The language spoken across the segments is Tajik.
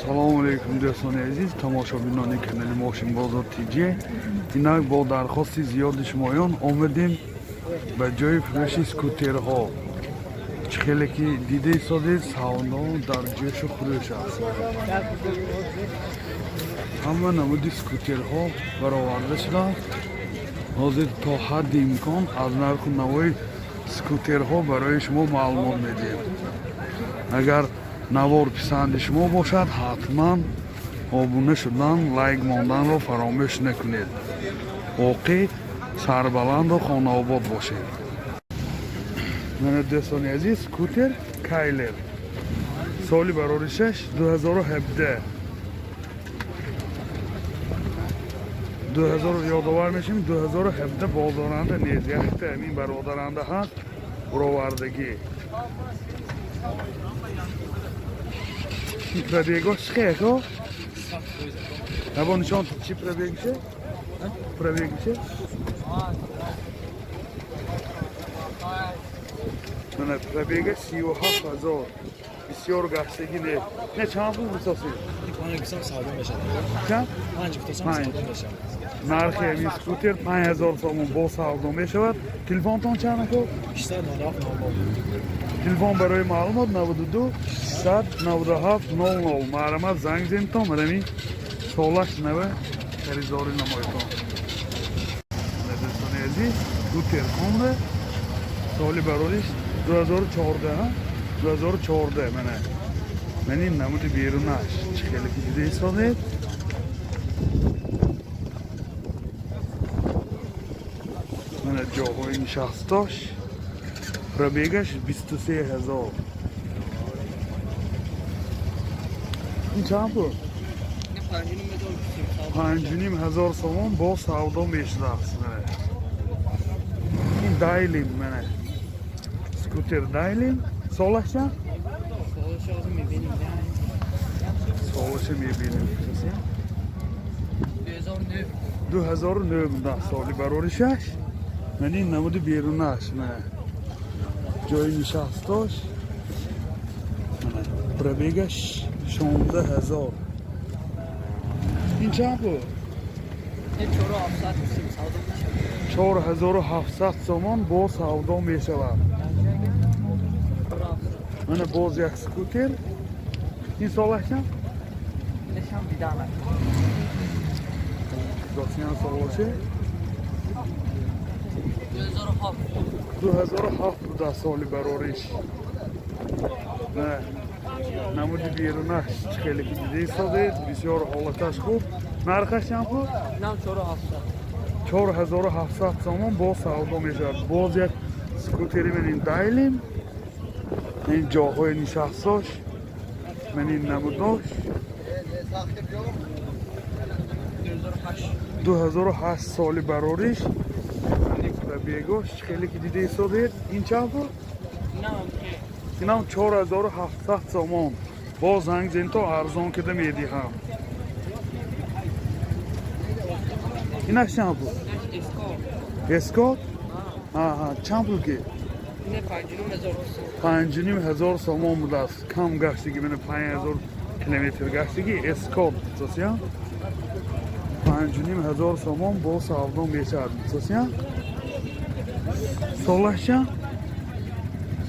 Салому алейкум, дӯстони азиз, тамошобинони канали Мошинбозор ТЖ. Инак бо дархости зиёди шумоён омадем ба ҷои фурӯши скутерҳо. Чӣ хеле ки дида истодед, савдо дар ҷӯшу хурӯш аст. Ҳама намуди скутерҳо бароварда шудааст. Ҳозир то ҳадди имкон аз нарху навои скутерҳо барои шумо маълумот медиҳем. Агар навор писанди шумо бошад, ҳатман обуна шудан, лайк монданро фаромӯш накунед. Боқӣ сарбаланду хонаобод бошед. Мана, дӯстони азиз, скутер Кайлер, соли бароришаш 2017. 2000, ёдовар мешем, 2017, бозоранда нест, якта ҳамин бародаранда ҳаст буровардагӣ. Чӣ пробегош чӣ яко? Або нишон, чӣ пробегише? Пробегише? Мана, пробега 37 000. Бисёр гаштагӣ не. Не, чанд пул бисосед? Панҷ савдо мешавад. Чанд? Панҷ гуфтасам. Панҷ. Савдо мешавад. Нархи ҳамин скутер 5000 сомон, бо савдо мешавад. Телефонтон чанд, ако? 697 00. Телефон барои маълумот 92 697 00. Марҳамат, занг зентон, манами солаш нава харидорӣ намоятон. Дӯстони азиз, скутер Хонда, соли барориш 2014, 2014. Мана, ман ин намуди берунаш, чӣ хеле ки дида истодед. Мана ҷоҳои нишастош, пробегаш 23 000. Ин чанд пул? 5500 сомон, бо савдо мешудааст. Мана, ин Дайлим, мана, скутер Дайлим, солаш чанд? Солаша мебинем. 2009 да соли бароришаш. Ман ин намуди берунаш, мана ҷои нишастош, мана пробегаш 16 000. Ин чанд пул? 4700 сомон, бо савдо мешавад. Мана боз як скутер. Ин солаш чанд? Досиян солоше 2007 буда соли барориш. Не, намуди берунаш, чӣ хеле ки дида истодед, бисёр ҳолаташ хуб. Нархаш чанд пул? 4700 сомон, бо савдо мешавад. Боз як скутери, ман ин Дайлим, ин ҷоҳои нишастош, ман ин намудош, 2008 соли барориш. Пробегош, чӣ хеле ки дида истодед. Ин чанд пул? Инам 4700 сомон, боз занг зенто, арзон кида медиҳам. Инаш чанд пул? Эскот, аҳа, чанд пул ки? 5500 сомон будааст. Кам гаштагӣ, мана, 5000 километр гаштагӣ. Эскот сосия 5500 сомон, бо савдо мешавад. Сосия солаш чанд?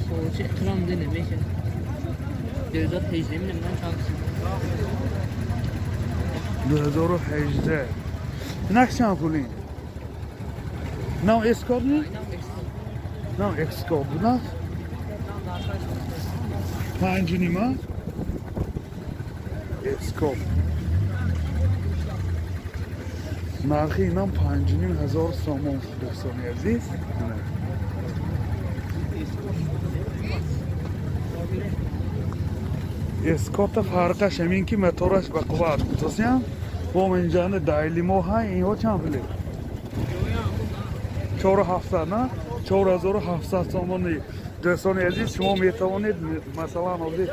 Солчи иқлом намеша. 2018 намедонам чанд. 2018. Инак чанд пул ин? Инам эскот ни? Инам экскот будааст. Панҷу нима эскот. Нархи инам 5500 сомон, дӯстони азиз. Мана. Эскота фарқаш ҳамин ки мотораш ба қувват гуфтасиям. Бо инҷанда Дайлимо ҳай, инҳо чанд пуле? Чору ҳафтсад, на, 4700 сомони. Дӯстони азиз, шумо метавонед, масалан, ҳозир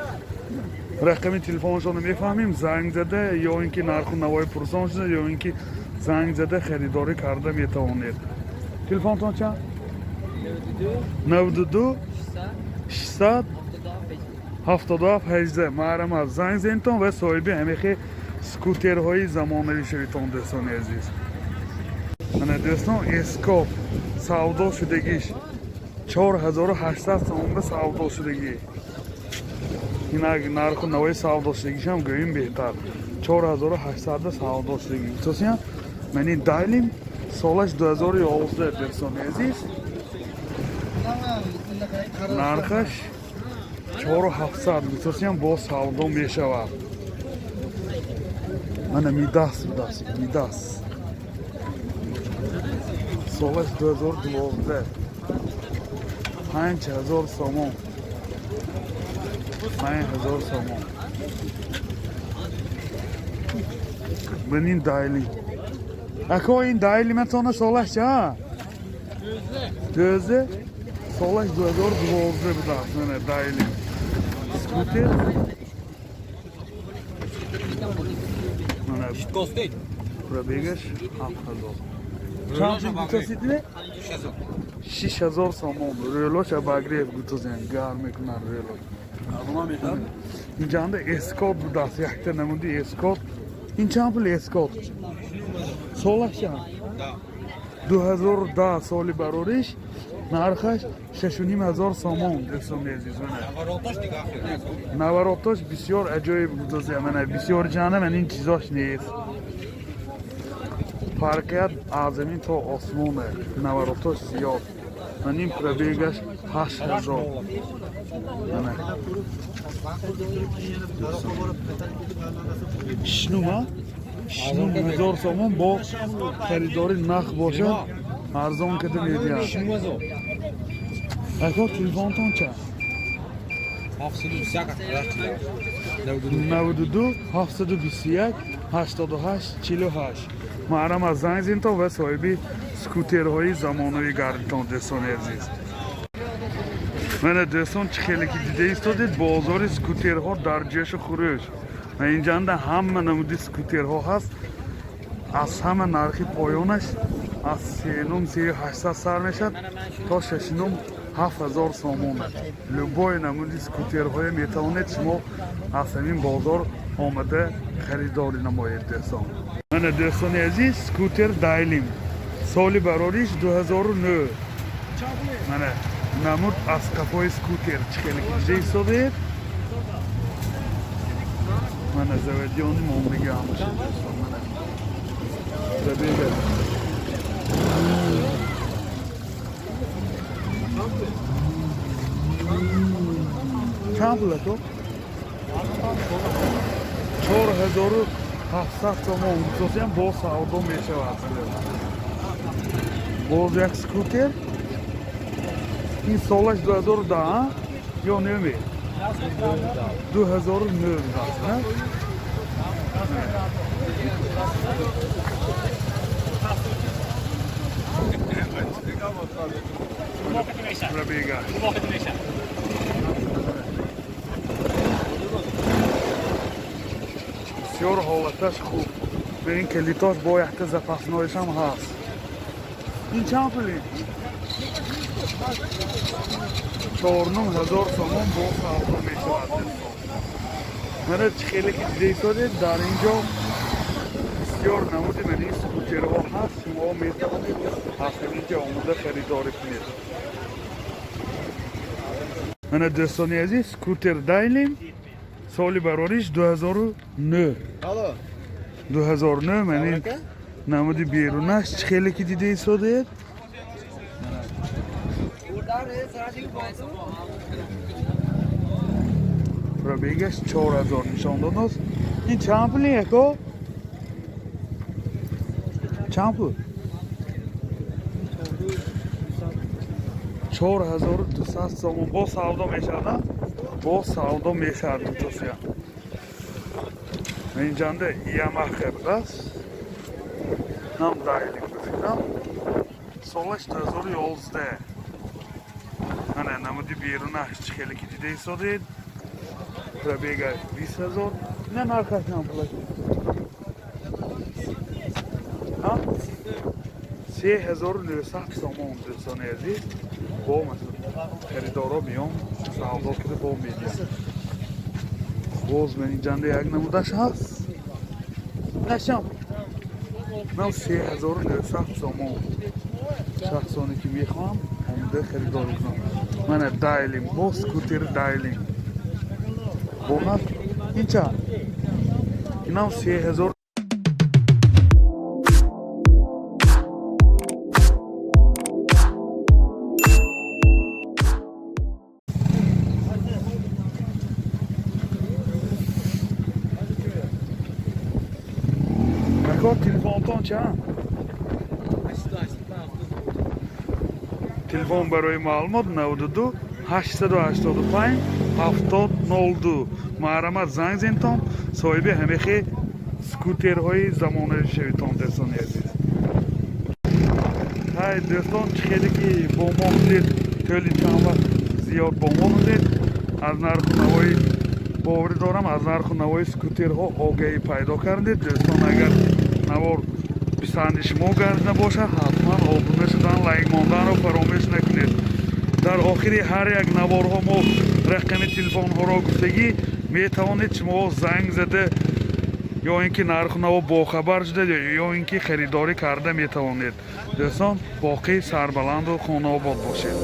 рақами телефоншонро мефаҳмем, занг зада ё ин ки нарху навои пурсон шуда, ё ин ки занг зада харидорӣ карда метавонед. Телефонтон чанд? 92 92 600 600 77. 77 18. Маҳрамат, занг зентон ва соҳиби ҳамихи скутерҳои замонавӣ шавитон, дӯстони азиз. Ана, дӯстон, эскоп савдо шудагиш 4800 сомон ба савдо шудагӣ. Инак нарху навои савдо шудагишам гӯем беҳтар. 4800 ба савдо шудагӣ. Гуфтосиям, мани Дайлим, солаш 2011, дӯстони азиз. Нархаш 4700 гуфтосиям, боз савдо мешавад. Мана Мидас будааст, Мидас. Солаш 2012. 5000 сомон. 5000 сомон. Бинин Дайли. Ако, ин Дайли метавона солаш ча? 12. Солаш 2012 будааст. Мана Дайли. Скутер. Мана пробегаш 7000. Чанд пул гуфтасидне? 6000 сомон. Рӯлош обогрев гуфтасен, гарм мекунад рӯлош. Инҷанда эскот будааст, якта намуди эскот. Ин чанд пул эскот? Солаш чанд? 2010 соли барориш, нархаш 6500 сомон, дӯстони азиз. Мана наворотош бисёр аҷоиб гуфтасия. Мана бисёр ҷана, ман ин чизош нест. Фарқият аз замин то осмоне, наворотош зиёд. Ман ин пробегаш 8000. Мана шишнума 6000 сомон, бо харидори нах бошад, арзон када медиҳад. Ако, телефонтон чанд? 92 721 88 48. Маҳрам, аз занг зинтон ва соҳиби скутерҳои замонавӣ гардитон, дӯстони азиз. Мана, дӯстон, чӣ хеле ки дида истодед, бозори скутерҳо дар ҷӯшу хурӯш ва инҷанда ҳама намуди скутерҳо ҳаст. Аз ҳама нархи поёнаш аз сенум сею ҳаштсад сар мешавад то шашнум 7000 сомона. Любой намуди скутерҳое метавонед шумо аз ҳамин бозор омада харидорӣ намоед, дӯстон. Мана, дӯстони азиз, скутер Дайлим, соли барориш 2009. Мана намуд аз қафои скутер чӣ хеле ки дида истодаед. Мана заводиони мондагӣ ҳамаша, дӯстон. Мана пробега чанд пул, ако? 4700 сомон гуфтосиям, боз савдо мешавад. Боз як скутер, ин солаш 2010 ё неме 2009 аст, на? Пробега бисёр ҳолаташ хуб. Бин, калитош бо якта запасноишам ҳаст. Ин чанд пули? 4500 сомон, бо савдо мешавад. Мана чӣ хеле ки дида истодед, дар ин ҷо бисёр намуди ман ин скутерҳо ҳаст. Шумо метавонед аз ҳамин ҷо омода харидорӣ кунед. Мана, дӯстони азиз, скутер Дайлим, соли барориш 2009, 2009. Ман ин намуди берунаш чӣ хеле ки дида истодаед. Пробегаш 4000 нишон додааст. Ин чанд пули, яко? Чанд пул? 4200 сомон, боз савдо мешавад, боз савдо мешавад, дутосия. Инҷанда Ямаха будааст, нам Дайлик бификрам, солаш 2011. Мана намуди берунаш чӣ хеле ки дида истодед. Пробега 20 000. Ина нархаш чанд пулаш? 3900 сомон, дӯстони азиз. Бо харидоро миён савдо кида бо медиҳад. Боз менинҷанда як намудаш ҳаст. Нашам нам 3900 сомон. Шахсоне ки мехоҳам, омода харидорӣ кунам. Мана Дайлин, боз скутери Дайлин бо ҳаст. Инча инам 3000. Ако, телефонтон чанд? Телефон барои маълумот 92 885 70 02. Маҳрамат, занг зентон, соҳиби ҳамихи скутерҳои замонавӣ шавитон, дӯстони азиз. Ҳай, дӯстон, чӣ хеле ки бо мо будед, тӯли чанд вақт зиёд бо мо будед, аз нарху навои, боварӣ дорам, аз нарху навои скутерҳо огаҳӣ пайдо кардед. Дӯстон, агар навор писанди шумо гардида бошад, ҳатман обуна шудан, лайк монданро фаромӯш накунед. Дар охири ҳар як наворҳо мо рақами телефонҳоро гуфтагӣ, метавонед шумо занг зада ё ин ки нарху наво бохабар шуда, ё ин ки харидорӣ карда метавонед. Дӯстон, боқӣ сарбаланду хонаобод бошед.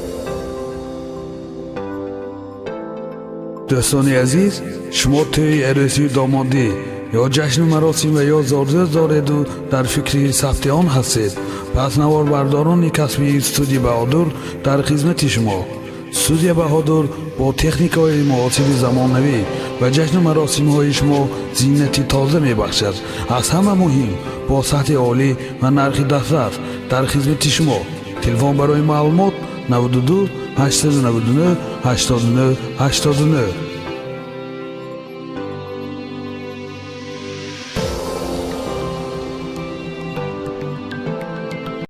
Дӯстони азиз, шумо тӯи арӯсию домодӣ ё ҷашну маросим ва ё зодрӯз дореду дар фикри сабти он ҳастед, пас наворбардорони касбии студия Баҳодур дар хизмати шумо. Студия Баҳодур бо техникаҳои муосири замонавӣ ба ҷашну маросимҳои шумо зинати тоза мебахшад. Аз ҳама муҳим, бо сатҳи олӣ ва нархи дастрас дар хизмати шумо. Телефон барои маълумот 92 899 89 89.